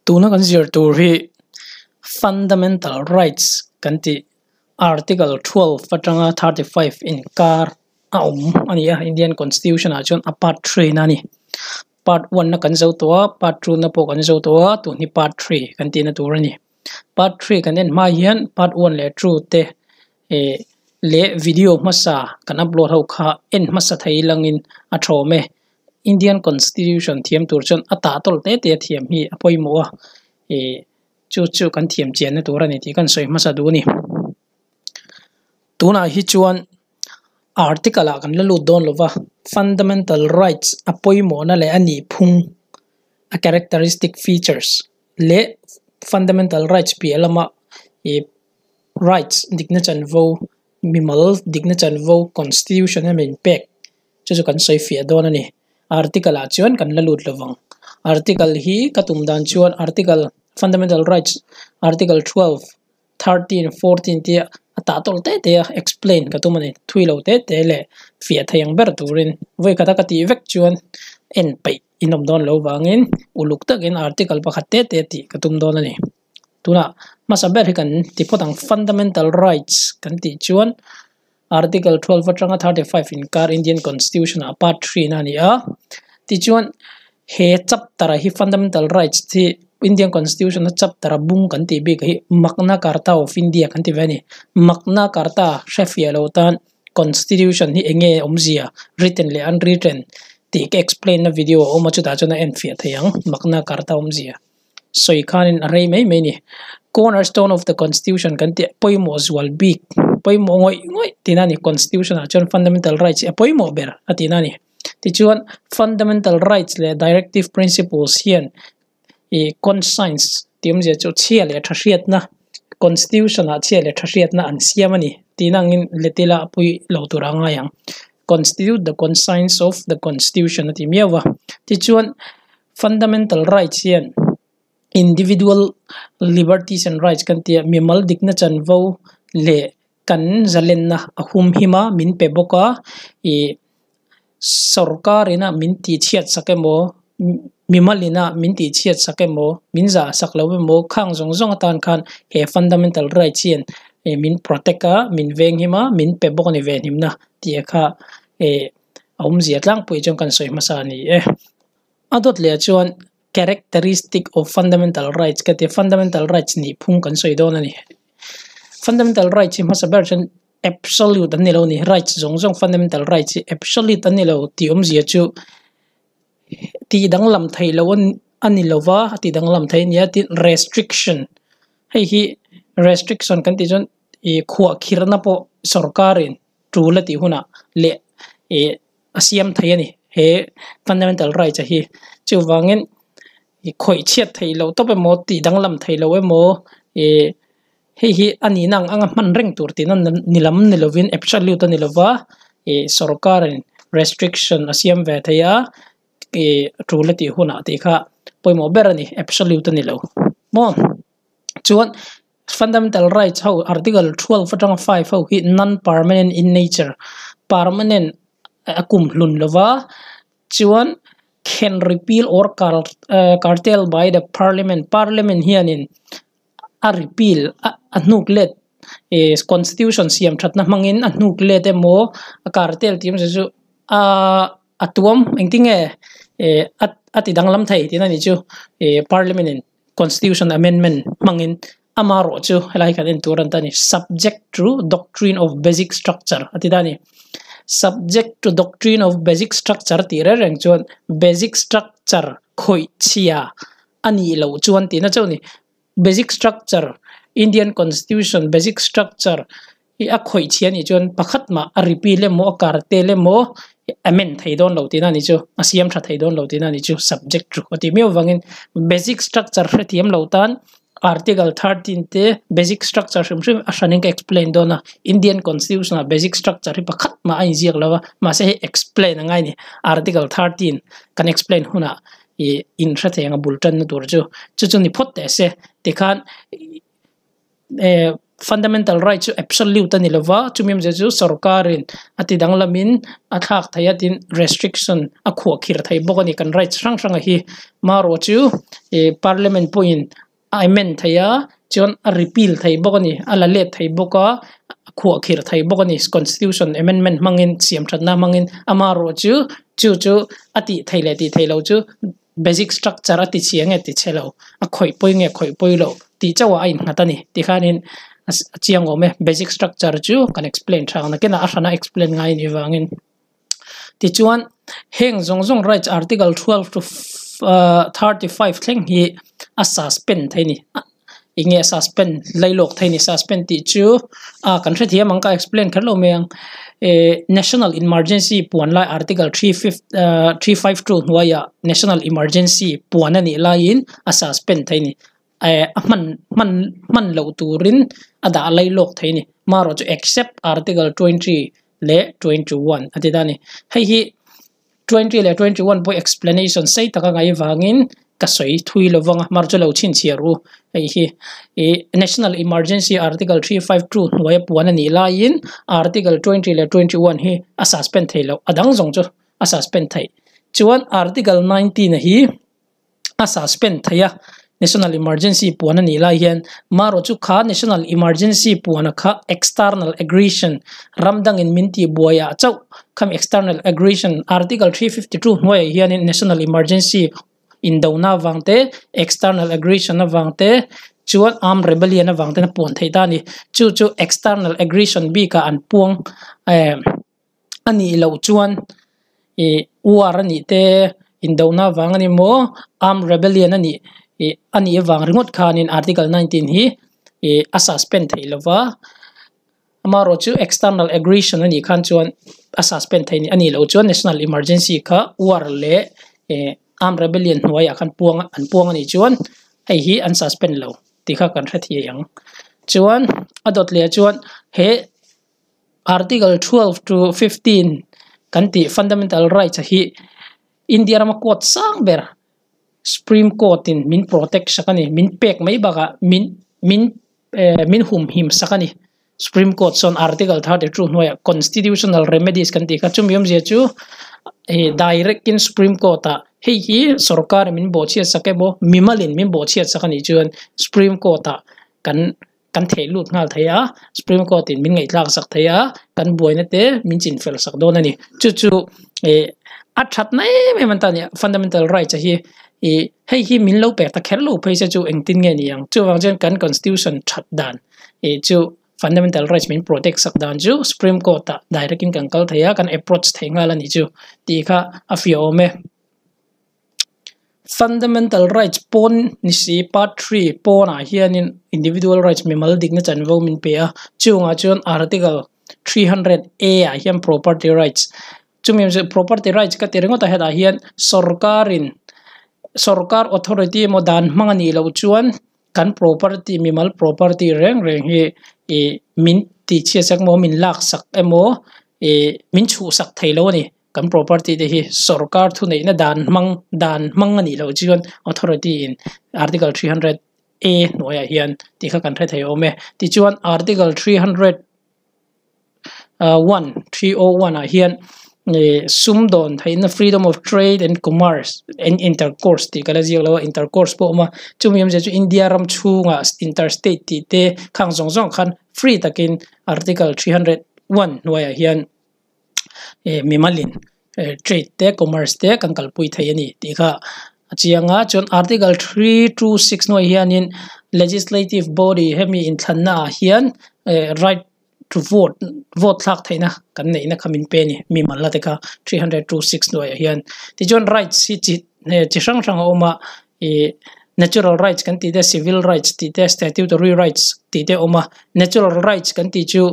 Tuna kan zir tur hi Fundamental Rights kan tih Article 12 atanga 35 inkar a awm a ni a, Indian Constitution ah chuan a part 3 na a ni. Part 1 na kan zo tawh a, part 2 na pawh kan zo tawh a, tun hi part 3 kan tihna tur a ni. Part 3 kan en hma hian part 1 leh 2 te eh leh video hmasa kan upload ho kha en hmasa thei langin a thawm e. Indian Constitution thiam tur chuan a tah tawlh te te a thiam hi a pawimawh a, eh chu chu kan thiam chianna tur a ni tih kan sawi hmasa duh a ni. Tunah hi chuan article ah kan la lut dawn lova, Fundamental Rights a pawimawhna leh a nihphung, a characteristic features leh Fundamental Rights piah lama ih rights dikna chanvo, mimal dikna chanvo Constitution a min pek chu chu kan sawi fiah dawn a ni. Article ah chuan kan la lut lovang. Article hi ka tum dan chuan Article Fundamental Rights Article 12, 13, 14 te a tah tawlh te te a explain ka tum a ni. Thui lo te te leh fiah thei ang ber turin vawi khata ka tih vek chuan en peih in awm dawn lo vangin uluk takin article pakhat te te tih ka tum dawn a ni. Tunah hmasa ber hi kan ti phawt ang Fundamental Rights kan tih chuan Article 12 atanga 35 inkar Indian Constitution ah part 3 na a ni a. Tichuan he chapter ah hi Fundamental Rights hi Indian Constitution a chapter a bung kan tih bik hi Magna Carta of India kan ti ve a ni. Magna Carta hre fiah lo tan Constitution hi eng nge awmzia written leh unwritten tih ka explain na video a awm a chutah chuan a en fiah thei ang Magna Carta awmzia. Sawi khanin a rei mai mai a ni. Cornerstone of the Constitution kan tih pawimawh zual bik pawimawh ngawih ngawih tihna a ni. Constitution ah chuan Fundamental Rights hi a pawimawh ber a tihna a ni. Tichuan Fundamental Rights leh Directive Principles hian ih conscience tih awmzia chu chhia leh tha hriatna Constitution ah chhia leh tha hriatna an siam a ni tihna angin let ila a pui lo tur a ngai ang. Constitute the conscience of the Constitution a ti miau a. Tichuan Fundamental Rights hian Individual Liberties and Rights kan tih a, mimal dikna chanvo leh kan zalenna a hum him a, min pe bawk a, ih sorkar ina min tih chhiat sak emaw, mimal ina min tih chhiat sak emaw, min zah sak lo emaw khang zawng zawng atan khan he Fundamental Rights hian ih min protect a, min veng him a, min pe bawk a ni venhimna tih kha ih a awmzia tlangpui chuan kan sawi hmasa a ni e. A dawt leh chuan characteristic of fundamental rights ka ti a, fundamental rights nih phung kan sawi dawn a ni. Fundamental rights hi hmasa ber chuan absolute an ni lo a ni, rights zawng zawng fundamental rights hi absolute an ni lo tih awmzia chu tih danglam theih loh a ni lo va, tih danglam theih a ni a, tin restriction hei hi restriction kan tih chuan ih khuahkhirna pawh sorkarin tul a tih hunah leh ih a siam thei a ni he fundamental rights a hi chuvangin ih khawih chhiat theih loh tawp emaw tih danglam theih loh emaw ih hei hi a nihna ang anga hman reng tur tihna ni lam ni lovin absolute a ni lova ih sorkarin restriction a siam ve thei a ih tul a tih hunah tih kha pawimawh ber a ni absolute a ni lo maw chuan Fundamental rights ho article 12 atanga 5 ho hi non permanent in nature permanent a kum hlun lova chuan can repeal or curtail by the parliament parliament hianin a repeal a hnuk let ih constitution siam thatna hmangin a hnuk let emaw a curtail tih awmzia chu aa a tuam engtinge ih a ti danglam thei tihna ni chu ih parliament in. Constitution Amendment hmangin amarawh chu helai kan en tur a ni ta a ni. Subject to Doctrine of Basic Structure a ti ta a ni. Subject to Doctrine of Basic Structure tih reng reng chuan Basic Structure khawih chhia a nih loh chuan tihna chauh a ni. Basic Structure, Indian Constitution Basic Structure hi a khawih chhia anih chuan pakhat mah a repeal emaw a curtail emaw amend thei dawn lo tihna anih chu a siam tha thei dawn lo tihna anih chu subject chu a tih miau avangin basic structure hrethiam lo tan article 13 te basic structure hrim hrim a hranin ka explain dawn a Indian constitution ah basic structure hi pakhat mah a inziak lo a mahse hei explain a ngai a ni article 13 kan explain hunah ih in hre thei ang a bul tanna tur chu chu chu ni phawt teh se tikhan eh. Fundamental right chu absolute a ni lova, chumi awmzia chu sorkarin a ti danglamin a thlak thei a tin restriction a khuah khir thei bawk a ni kan rights hrang hrang a hi. Marawh chu ih parliament pawhin a amend thei a chuan a repeal thei bawk a ni a la let thei bawk a a khuah khir thei bawk a ni constitution amendment hmangin siam thatna hmangin amarawh chu chu chu a tih thei leh tih theih loh chu basic structure a ti chhia nge ti chhe lo a khawih pawi nge khawih pawi loh tih chauh ah a innghat a ni tikhanin a chiang awm e basic structure chu kan explain tha ang nakinah a hrana explain ngai anih vangin tichuan heng zawng zawng rights article 12 to 35 thleng hi a suspend thei a ni eng nge suspend lailawk thei a ni suspend tih chu a kan hrethiam ang ka explain kher lo mai ang eh national emergency puan lai article 352 hnuaiah national emergency puan a nih laiin a suspend thei a ni eh a hman hman hman loh turin a dah lailawk thei a ni marawh chu except article 20 leh 21 a ti ta a ni hei hi 20 leh 21 pawh explanation sei taka ngai vangin ka sawi thui lovang a mar chu lo chhinchhiah ru hei hi ih national emergency article 352 hnuaia puan a nih laiin article 20 leh 21 hi a suspend thei loh a dang zawng chu a suspend theih chuan article 19 hi a suspend thei a national emergency puan a nih lai hian marawh chu kha national emergency puan a kha external aggression ram dangin min tih buaiah chauh khami external aggression article 352 hnuaiah hianin national emergency indona avang te external aggression avang te chuan armed rebellion avang ten a puan theih ta a ni chu chu external aggression bikah an puang eh a nih loh chuan ih war a nih te indona avang a ni maw armed rebellion a nih ih a nih avang ringawt khanin article 19 hi ih a suspend theih lova amarawh chu external aggression a nih khan chuan a suspend theih a nih loh chuan national emergency kha war leh eh armed rebellion hnuaiah khan puang an puang a nih chuan hei hi an suspend lo tih kha kan hre thei ang chuan a dawt leh chuan he article 12 to 15 kan tih fundamental rights hi India rama court sang ber Supreme Court in min protect sak a ni min pek mai bakah min min eh min humhim sak a ni Supreme Court sawn article 32 hnuaiah constitutional remedies kan tih kha chumi awmzia chu eh direct in Supreme Court ah hei hi sorkar in min bawhchhiat sak emaw mimalin min bawhchhiat sak a nih chuan Supreme Court ah kan kan theh lut nghal thei a Supreme Court in min ngaihthlak sak thei a kan buaina te min chin fel sak dawn a ni chu chu eh a that na em em an ta nia fundamental rights a hi ih hei hi min lo pek ta kher lo phei se chu engtin nge ni ang chuvang chuan kan constitution that dan ih chu fundamental rights min protect sak dan chu Supreme Court ah direct in kan kal thei a kan approach thei nghal a ni chu tih kha a fiah awm e. Fundamental rights pawn ni si part 3 pawnah hianin individual rights mimal dikna chanvo min pe a chungah chuan article 300A ah hian property rights chumi awmzia property rights ka ti ringawt a hetah hian sorkarin sorkar authority emaw dan hmang a nih loh chuan kan property mimal property reng reng hi ih min tih chhiat sak emaw min lak sak emaw ih min chhuh sak thei lo a ni. Kan property te hi sorkar thuneihna dan hmang dan hmang a nih loh chuan authority in article 300 A hnuaiah hian tih kha kan hre thei awm e. Tichuan article 300 1 301 ah hian ih sumdawn theihna freedom of trade and commerce and intercourse tih ka la ziak lo a intercourse pawh a awm a chumi awmzia chu India ram chhungah interstate tih te khang zawng zawng khan free takin article 301 hnuaiah hian eh mimalin eh trade te commerce te kan kalpui thei a ni tih kha a chiang a chuan article 326 hnuaiah hianin legislative body hemi inthlanna ah hian eh right to vote vote thlak theihna kan neihna kha min pe a ni mimal a te kha 326 hnuaiah hian tichuan rights hi chi chi hrang hrang a awm a ih natural rights kan tih te civil rights tih te statutory rights tih te a awm a natural rights kan tih chu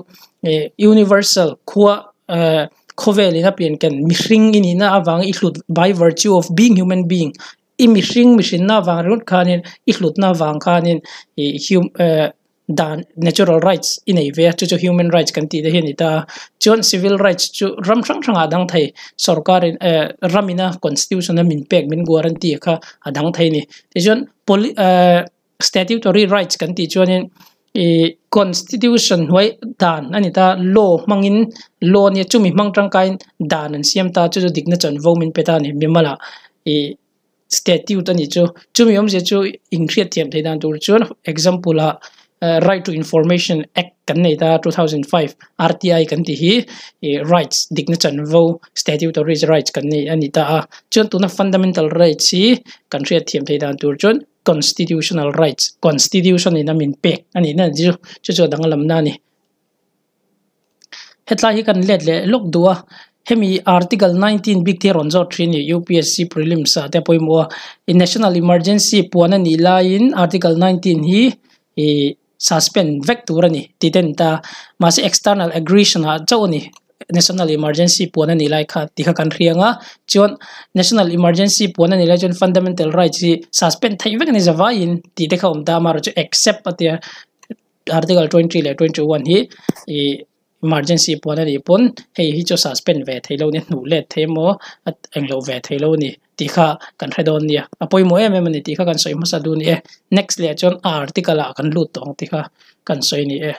eh universal khua eh khawvelin a pian ken mihring i nihna avang i hlut by virtue of being human being i mihring mihrinna avang ringawt khanin i hlutna avang khanin ih eh dan natural rights i nei ve a chu chu human rights kan tih te hi a ni ta a chuan civil rights chu ram hrang hrangah a dang thei sorkarin eh ramina constitution a min pek min guarantee kha a dang thei a ni tichuan poli eh statutory rights kan tih chuanin ih. Constitution hnuai dan a ni ta, law hmangin law nia chumi hmang tangkaiin dan an siam ta, chu chu dikna chanvo min pe ta a ni. Mimala ih statute a nih chu. Chumi awmzia chu inhriat thiam theih dan tur chuan example ah Right to Information Act kan nei ta 2005 RTI kan tih hi ih rights dikna chanvo statutory rights kan nei a ni ta a. Chuan tuna fundamental rights hi kan hriat thiam theih dan tur chuan constitutional rights constitution in a min pek a nih na chu chu chu a danglamna a ni. Hetlai hi kan let leh lawk duh a, hemi article 19 bik te hi rawn zawt thin a ni UPSC prelims ah te pawimawh a, national emergency puan a nih laiin article 19 hi ih suspend vek tur a ni tih te a ni ta a, mahse external aggression ah chauh a ni national emergency puan a nih lai kha tih kha kan hriang a, chuan national emergency puan a nih lai chuan fundamental rights hi suspend theih vek a ni zavaiin tih te kha a awm ta a, amaherawhchu except a tia. Article 20 leh 21 hi ih emergency puan a nih pawn hei hi chu suspend ve theih lo a ni hnuh let thei emaw a englo ve theih lo a ni tih kha kan hre dawn nia a pawimawh em em a ni tih kha kan sawi hmasa duh a ni e. Next leh chuan article ah kan lut tawh ang tih kha kan sawi a ni e.